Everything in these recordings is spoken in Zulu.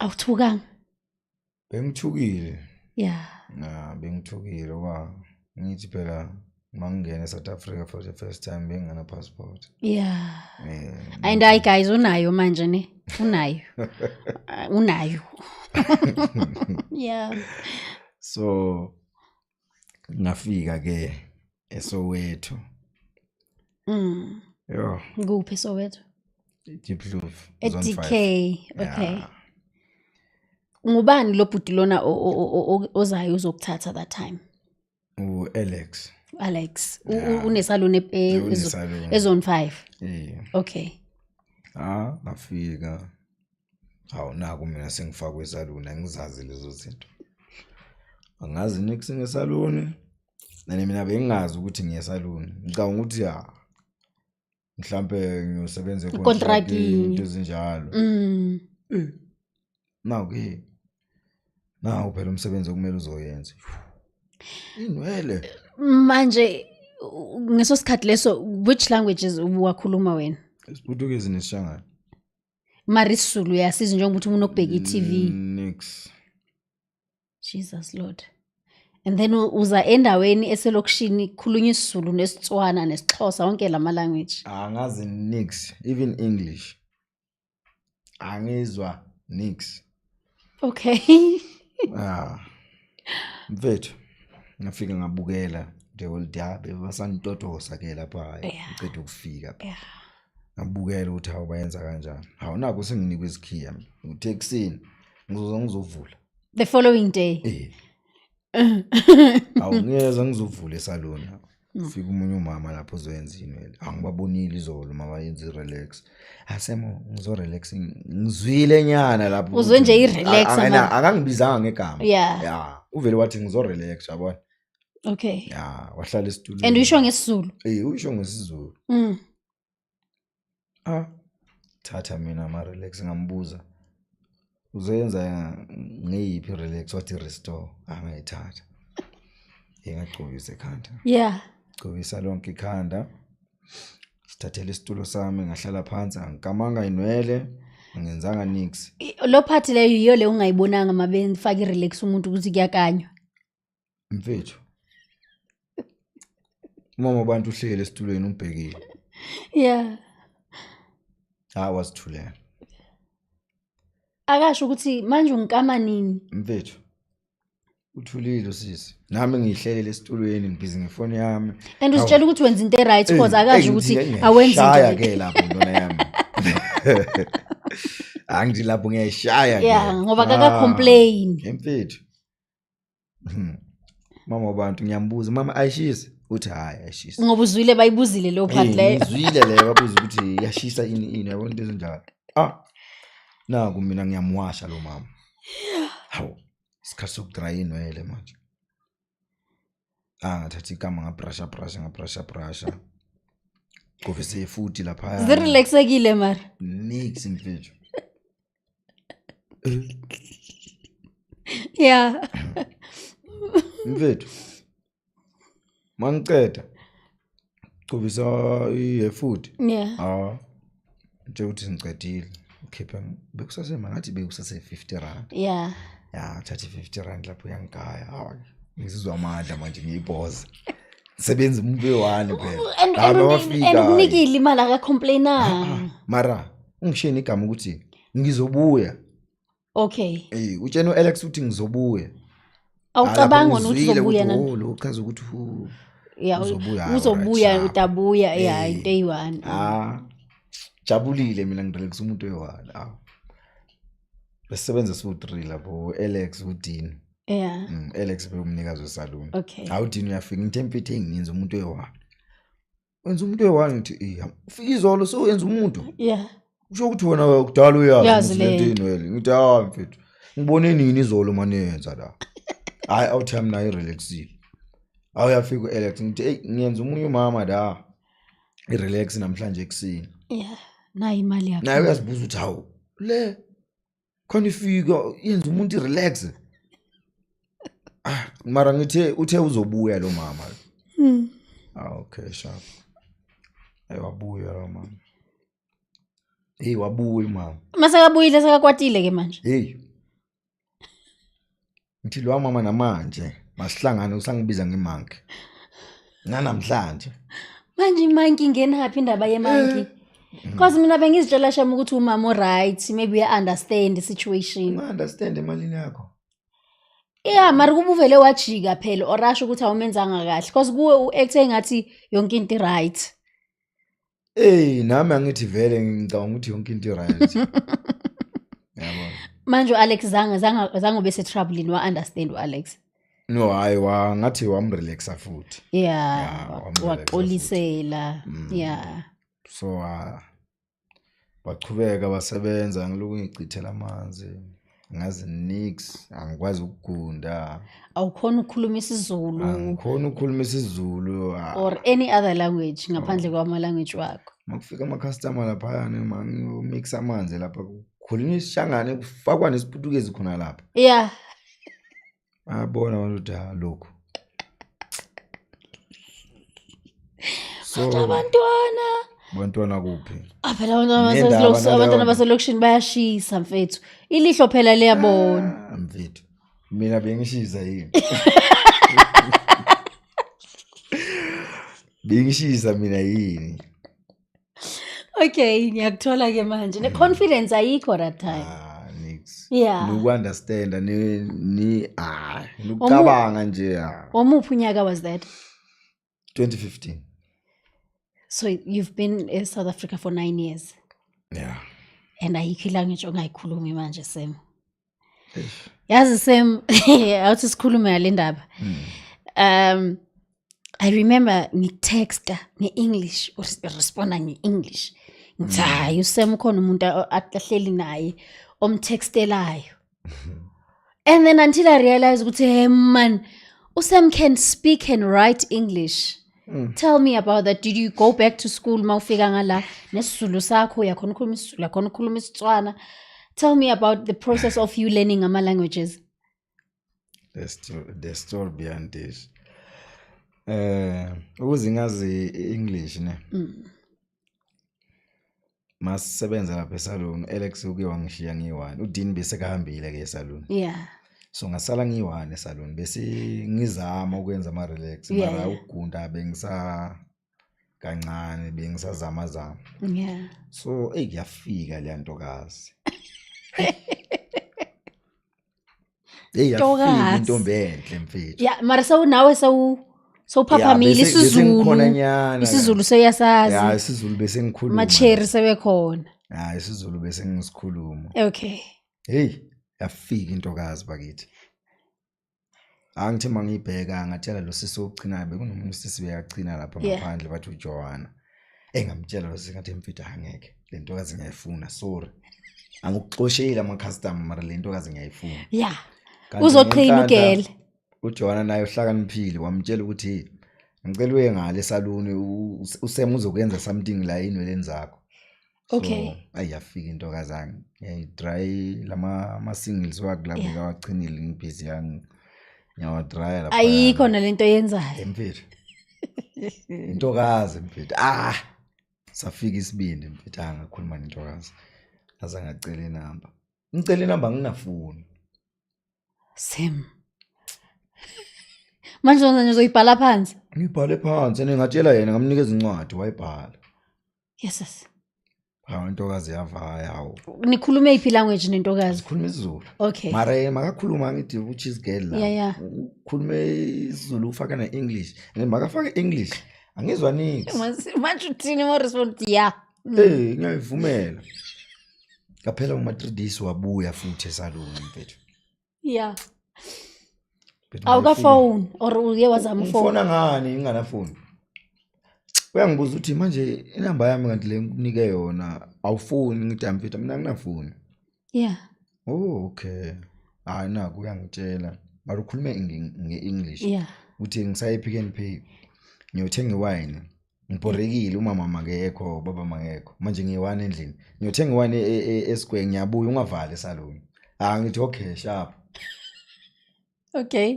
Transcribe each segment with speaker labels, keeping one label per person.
Speaker 1: Awuthukanga?
Speaker 2: Bengithukile.
Speaker 1: Yeah.
Speaker 2: Na bengithukile ngoba ngithi phela mangingena eSouth Africa for the first time bengingana passport.
Speaker 1: And hayi guys, unayo manje ne? Unayo. Unayo. Yeah.
Speaker 2: So ngafika ke eSoweto. Yo.
Speaker 1: Kuphi eSoweto?
Speaker 2: Diepkloof.
Speaker 1: E-DK. Okay. Yeah. Ngubani lo bhuti lona ozayo uzokuthatha that time?
Speaker 2: U-Alex.
Speaker 1: Alex. Unesalon e-zone 5.
Speaker 2: Yeah.
Speaker 1: Okay.
Speaker 2: Ah, ngafika. Hawu, naku mina sengifakwe esaluni, angizazi lezo zinto. Angazi nix ngesaluni. Nani mina bengingazi ukuthi ngiye esaluni. Ngicabanga ukuthi ya mhlambe ngiyosebenza
Speaker 1: ekontrakini,
Speaker 2: into ezinjalo. Nawu ke. Nawu phela umsebenzi okumele uzoyenza. Inwele.
Speaker 1: Manje ngeso sikhathi leso, which languages ubuwakhuluma wena?
Speaker 2: IsiPutukezi nesiShangane.
Speaker 1: Mara isiZulu uyasiza njengoba uthi umuntu okubheka i-TV.
Speaker 2: Nix.
Speaker 1: Jesus Lord. And then uza endaweni eselokishini, khulunywa isiZulu nesiTswana nesiXhosa, wonke lama language.
Speaker 2: Angazi nix, even English. Angizwa nix.
Speaker 1: Okay.
Speaker 2: Ah. Mfethu, ngafika ngabukela the whole day, bebasangitotosa ke lapha, ngiceda ukufika. Ngabukela ukuthi hawu, bayenza kanjani. Hawu, naku senginikwe izikhiya mina. Ngithe ekuseni ngizoza ngizovula.
Speaker 1: The following day.
Speaker 2: Eh. Hawu, ngiyeza ngizovula esaloni. Fika umunye umama lapho uzoyenza inwele. Angibabonile izolo mama yenza i-relax. Asemo ngizo-relax, ngizwile nyana lapho.
Speaker 1: Uzwe nje i-relax.
Speaker 2: Akangibizanga ngegama.
Speaker 1: Yeah.
Speaker 2: Uvele wathi ngizo-relax, yabona.
Speaker 1: Okay.
Speaker 2: Yeah, wahlala esitulweni.
Speaker 1: And usho ngesiZulu?
Speaker 2: Eh, usho ngesiZulu. Ah. Thatha mina ama relax, ngambuza. Uzoyenza ngeyiphi relax? Wathi restore. Angayithatha. Ngingagcobisa ekhanda. Gcobisa lonke ikhanda. Sithathele isitulo sami, ngahlala phansi, angikamanga inwele, angenzanga nix.
Speaker 1: Lo part leyo yiyo le ungayibonanga mabefaka i-relax umuntu ukuthi kuyakanywa.
Speaker 2: Mfethu. Mama abantu uhlele esitulweni umbhekile. Ha, wazithulela.
Speaker 1: Akasho ukuthi manje ungikama nini?
Speaker 2: Mfethu. Uthulile usisi. Nami ngihlelele esitulweni, ngibhizi ngefoni yami.
Speaker 1: And usitshela ukuthi wenza into e-right because akasho ukuthi awenzi
Speaker 2: into. Ke lapho ntona yami. Angithi lapho ngiyayishaya
Speaker 1: ke. Yeah, ngoba kaka complain.
Speaker 2: Mfethu. Mama wabantu ngiyambuza, mama ayishisi? Uthi hayi, ayishisi.
Speaker 1: Ngoba uzwile bayibuzile leyo part leyo.
Speaker 2: Ngizwile leyo, babuza ukuthi iyashisa ini ini, yabona into ezinjalo. Ah. Naku mina ngiyamwasha lo mama. Hawu, isikhathi sokudraya inwele manje. Ah, ngathatha igama ngabrasha brasha ngabrasha brasha. Govese futhi lapha.
Speaker 1: Zirelaxekile mara.
Speaker 2: Nix mfethu. Mfethu. Mangiceda. Gcobisa ihefuthi. Ah. Nje ukuthi ngicedile. Ukhipha bekusase ngathi bekusase 50 rand. Ya, thatha 50 rand lapho uyangigaya. Hawu. Ngizizwa amandla manje, ngiyibhoza. Sebenza umuntu we-one phela.
Speaker 1: And
Speaker 2: Hayi,
Speaker 1: and
Speaker 2: wafika,
Speaker 1: and
Speaker 2: hayi.
Speaker 1: ukunikile imali, akacomplainanga.
Speaker 2: Mara ungishiyeni igama ukuthi ngizobuya. Eh, utshena uAlex ukuthi ngizobuya.
Speaker 1: Awucabanga wona ukuthi uzobuya
Speaker 2: na? Oh, lo uchaza ukuthi uzobuya, hayi,
Speaker 1: uzobuya,
Speaker 2: right,
Speaker 1: utabuya, yeah,
Speaker 2: Eh.
Speaker 1: into eyi-one.
Speaker 2: Ah. Jabulile mina, ngirelax umuntu oyi-one. Ah. Besisebenza siwu-3 lapho, Alex, uDin. Alex bekumnikazi wesalon. Hawu, uDin uyafika, ngithe mfethu engingenza umuntu oyi-one. Wenza umuntu oyi-one, ngithi eh, ufika izolo so wenza umuntu. Kusho ukuthi wena kudala uyazi
Speaker 1: Uyazi
Speaker 2: ukuthi lento
Speaker 1: le nto.
Speaker 2: inwele. Ngithi hayi mfethu. Ngibone nini izolo manje yenza la. Hayi, awuthami nayo irelaxile. Awuyafika uAlex, ngithi hey, ngiyenza umunye umama la. Irelax namhlanje ekuseni.
Speaker 1: Nayi imali yakho.
Speaker 2: Naye uyazibuza ukuthi hawu le khona ifika yenza umuntu irelax. Ah, mara ngithe uthe uzobuya lo mama. Ah, okay, sharp. Hey, wabuya lo mama. Hey, wabuya mama.
Speaker 1: Mase kabuyile sekakwatile ke manje.
Speaker 2: Hey. Ngithi lo mama namanje masihlangane usangibiza ngemonkey. Nanamhlanje.
Speaker 1: Manje imonkey ingenaphi indaba yemonkey? Because mina bengizitshela shame ukuthi umama o-right, maybe uya-understand the situation.
Speaker 2: Unga-understand emalini yakho.
Speaker 1: Yeah, mara kuba uvele wajika phela or asho ukuthi awumenzanga kahle because kuwe u-acte engathi yonke into i-right.
Speaker 2: Ey nami angithi vele ngicabanga ukuthi yonke into i-right. Yabona.
Speaker 1: Manje u-Alex zange ube se-troublini wa-understand u-Alex.
Speaker 2: No hayi wa ngathi wamrelaxa futhi.
Speaker 1: Yeah,
Speaker 2: Yeah, wamrelaxa
Speaker 1: waxolisela. Yeah.
Speaker 2: So bachubeka basebenza ngiloku ngichithela amanzi. Ngazi nix angikwazi ukugunda.
Speaker 1: Awukhona ukukhuluma isiZulu
Speaker 2: Angikhona ukukhuluma isiZulu.
Speaker 1: Or any other language ngaphandle kwama language wakho.
Speaker 2: Makufika ama customer lapha mangimix amanzi lapha kukhulunywa isishangane kufakwa nesiputukezi khona lapha.
Speaker 1: Yeah.
Speaker 2: Bayabona abantu ukuthi ha lokhu. So
Speaker 1: abantwana
Speaker 2: abantwana kuphi?
Speaker 1: Ah, phela abantwana
Speaker 2: Nendaba naleyo
Speaker 1: abantwana
Speaker 2: nto.
Speaker 1: baselokishini bayashisa mfethu. Ilihlo phela liyabona.
Speaker 2: Ah, mfethu. Mina bengishisa yini? Bengishisa mina yini?
Speaker 1: Okay, ngiyakuthola ke manje. Ne confidence ayikho that time.
Speaker 2: Ah, nix.
Speaker 1: Yeah.
Speaker 2: Noku-understand ni ah, nokucabanga nje ah.
Speaker 1: Omuphi unyaka was that?
Speaker 2: 2015.
Speaker 1: So you've been in South Africa for 9 years.
Speaker 2: Yeah.
Speaker 1: And ayikho language ongayikhulumi manje Sam.
Speaker 2: Eish.
Speaker 1: Yazi Sam, awuthi sikhulume ngale ndaba. I remember ngitexta nge-English, uresponda nge-English. Ngithi hayi uSam ukhona umuntu ahleli naye omtextelayo. And then until I realized ukuthi hey man, uSam can speak and write English. Tell me about that. Did you go back to school mawufika ngala nesiZulu sakho uyakhona ukukhuluma isiZulu, uyakhona ukukhuluma isiTswana? Tell me about the process of you learning ama languages.
Speaker 2: The story behind this. Ukuze ngazi English ne. Masisebenza lapha esalon, Alex uke wangishiya ngiyi-one. uDean bese kahambile ke esalon.
Speaker 1: Yeah.
Speaker 2: So ngasala ngiyi-one esalon bese ngizama ukwenza ama relax mara ukugunda bengisa kancane bengisazama zama.
Speaker 1: Yeah.
Speaker 2: So hey kuyafika le ntokazi. Hey yafika
Speaker 1: Ntokazi.
Speaker 2: intombi enhle mfethu.
Speaker 1: Yeah, mara sewunawe sewuphaphamile
Speaker 2: Yeah, bese ngikhona
Speaker 1: isiZulu.
Speaker 2: nyana.
Speaker 1: isiZulu seyasazi.
Speaker 2: Ya isiZulu bese ngikhuluma.
Speaker 1: Ama-cherry sebekhona.
Speaker 2: Ya isiZulu bese ngisikhuluma.
Speaker 1: Okay.
Speaker 2: Hey yafika intokazi bakithi. Angithi mangibheka ngatshela lo sisi ogcinayo bekunomunye usisi bekagcina lapha ngaphandle bathi uJoanna. Engamtshela lo sisi ngathi mfethu angeke le ntokazi ngiyayifuna sorry. Angikuxosheli ama customer mara le ntokazi ngiyayifuna.
Speaker 1: Yeah.
Speaker 2: Kanti
Speaker 1: Uzoqhina
Speaker 2: ngenhlanhla,
Speaker 1: ugele.
Speaker 2: uJoanna naye uhlakaniphile wamtshela ukuthi ngicela uye ngale esaluni uSam uzokwenza something la enweleni zakho. So,
Speaker 1: Okay.
Speaker 2: ayi yafika intokazi yangi. Ngiyayidry lama ama singles wakhe lapho ngawachinile ngibhizi yangi. Ngiyawadrya lapha.
Speaker 1: Ayikho nalento yenzayo.
Speaker 2: Mfethu. Intokazi mfethu. Ah. Safika isibindi mfethu angakhuluma nentokazi. Ngaze ngacela inamba. Ngicela inamba nginafuni.
Speaker 1: Sam. Manje wena uzoyibhala phansi?
Speaker 2: Ngibhale phansi ene ngatshela yena ngamnikeza incwadi wayibhala.
Speaker 1: Yes yes.
Speaker 2: Hawu intokazi yavaya hawu.
Speaker 1: Nikhulume iphi language nentokazi?
Speaker 2: Sikhuluma isiZulu.
Speaker 1: Okay.
Speaker 2: Mara yena makakhuluma ngithi ucheese girl la.
Speaker 1: Yeah, yeah.
Speaker 2: Ukhulume isiZulu ufaka ne-English. And makafake English. Angizwa nix.
Speaker 1: Manje uthini mo respond yeah.
Speaker 2: Eh ngiyayivumela. Kaphela uma 3 days wabuya futhi esaluni mfethu.
Speaker 1: Yeah.
Speaker 2: Mfethu,
Speaker 1: Awuka
Speaker 2: mayifike.
Speaker 1: phone or uye wazama phone?
Speaker 2: Ngifona ngani nginganafoni? Uyangibuza ukuthi manje inamba yami kanti le ngikunike yona awufoni ngithi mfethu mina nginafoni.
Speaker 1: Yeah.
Speaker 2: Oh okay. Hayi naku uyangitshela. Mara ukhulume nge-English.
Speaker 1: Yeah.
Speaker 2: Uthi ngisaye Pick n Pay. Ngiyothenga iwine. Ngibhorekile umama makekho, baba makekho. Manje ngiyi-one endlini. Ngiyothenga iwine e-square ngiyabuya ungavali esaloni. Ah ngithi okay sharp.
Speaker 1: Okay.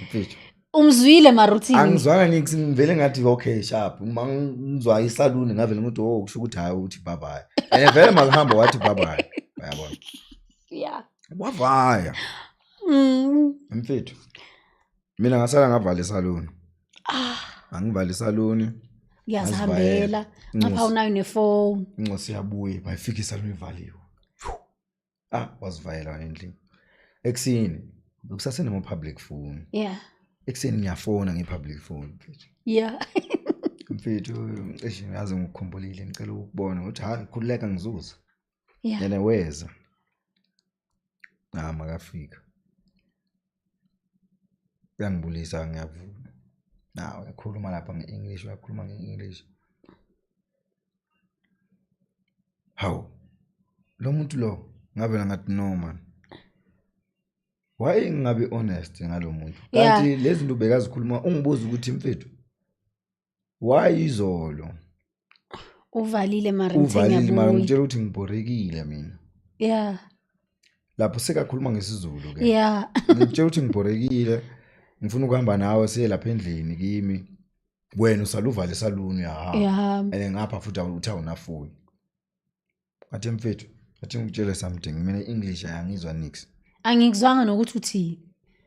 Speaker 2: Mfethu.
Speaker 1: Umzwile mara uthini?
Speaker 2: Angizwanga nix ngivele ngathi okay sharp. Uma ngizwa isaluni ngavele ngithi oh kusho ukuthi hayi uthi bye bye. And vele makahamba wathi bye bye. Uyabona?
Speaker 1: Yeah.
Speaker 2: Wavaya. Mfethu, mina ngasala ngavala isaluni.
Speaker 1: Ah.
Speaker 2: Angivala isaluni.
Speaker 1: Uyazihambela ngapha, unayo nefoni.
Speaker 2: Incosi yabuye, bayifika isaluni ivaliwe. Ah, wazivayela endlini. Ekuseni bekusasenama-public phone. Ekuseni ngiyafona nge-public phone, mfethu. Mfethu, eish, yazi ngikukhumbulile, ngicela ukubona. Uthi, "Hayi, khululeka, ngizuza." Yena weza. Ah, makafika, uyangibulisa, ngiyavuma. Na uyakhuluma lapha nge-English, uyakhuluma nge-English. Hawu, lo muntu lo, ngavela ngathi, "No man, why ngingabi honest ngalo muntu?" Kanti lezi zinto bekazikhuluma, ungibuza ukuthi, "Mfethu, why izolo
Speaker 1: Uvalile mara ngithe
Speaker 2: uvalile mara
Speaker 1: ngiyabuya?"
Speaker 2: Ngitshela ukuthi ngibhorekile mina. Lapho sekakhuluma ngesiZulu ke. Ngikutshela ukuthi ngibhorekile, ngifuna ukuhamba nawe siye lapha endlini kimi, wena usaluvala esaluni, uyahamba. And ngapha futhi uthi awunafoni. Ngathi, "Mfethu, athi ngikutshele something, mina i-English ayangizwa nix."
Speaker 1: Angikuzwanga nokuthi uthini.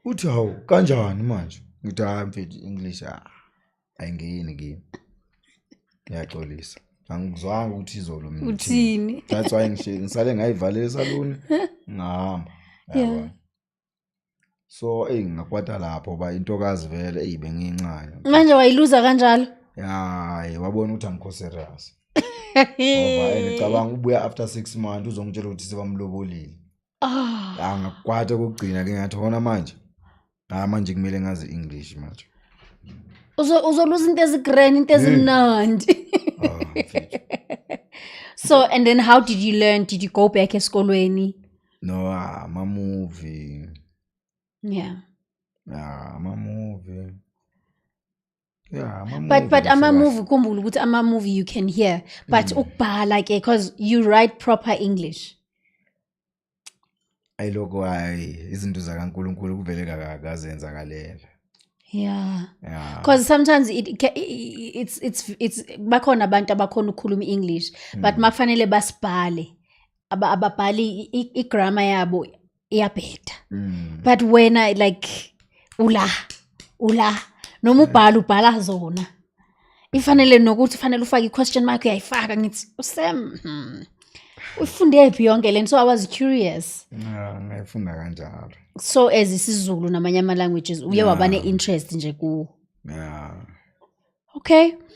Speaker 2: Uthi, "Hawu, kanjani manje?" Ngithi, "Hayi mfethu, i-English, ah, ayingeni kimi, ngiyaxolisa, angikuzwanga ukuthi izolo mina uthini."
Speaker 1: Uthini.
Speaker 2: That's why ngisale ngayivalela esaluni, ngahamba. Yabona, so eyi, ngakwata lapho ba intokazi vele, eyi, bengiyincane.
Speaker 1: Manje wayiluza kanjalo.
Speaker 2: Hayi, wabona ukuthi angikho serious ngoba ngicabanga ubuya after 6 months uzongitshela ukuthi sebamlobolile.
Speaker 1: Ah.
Speaker 2: Ah, ngakwata kokugcina ke, ngathi hona manje, ah, manje kumele ngazi English manje.
Speaker 1: Uzoluza into ezigrand, into ezimnandi.
Speaker 2: Ah, mfethu.
Speaker 1: So and then how did you learn? Did you go back esikolweni?
Speaker 2: No, ah, ama-movie. Ah, ama-movie, yeah, ama-movie.
Speaker 1: But
Speaker 2: Kahle
Speaker 1: ama-movie, khumbula ukuthi ama-movie you can hear, but ukubhala ke, because you write proper English.
Speaker 2: Ayiloko, hayi, izinto zakaNkulunkulu kuvele kazenzakalela. Yeah.
Speaker 1: Because sometimes it ca- it's bakhona abantu abakhona ukukhuluma i-English, but makufanele basibhale, ababhali, i-grammar yabo iyabheda. But wena, like, ula ula noma ubhala, ubhala zona ifanele nokuthi fanele ufake i-question mark, uyayifaka. Ngithi uSam, ufunde phi yonke lento? So I was curious.
Speaker 2: Yeah, ngayifunda kanjalo.
Speaker 1: So as isiZulu namanye ama-languages uye waba ne-interest nje kuwo?
Speaker 2: Yeah.
Speaker 1: Okay.